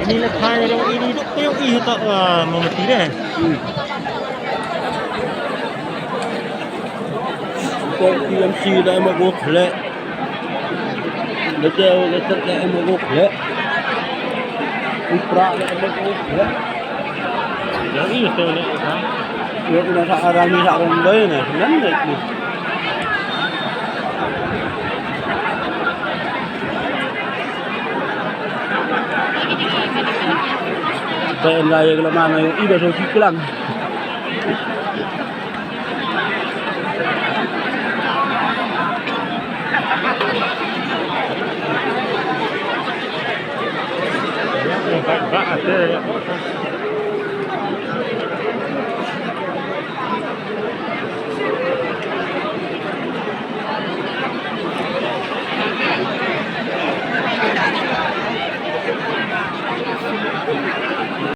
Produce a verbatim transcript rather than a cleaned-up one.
Ini la khai dong, ini duk ko yung ihi tak, ah, mamati deh. Ko T M C da ma go khle. Lete lete da ma go khle. Upra da ma go khle. Yang ini tu ni kan. Yo na sa arami sa rong doi na nan deh ni. Ba en la ye la mana yo iba so ki klang.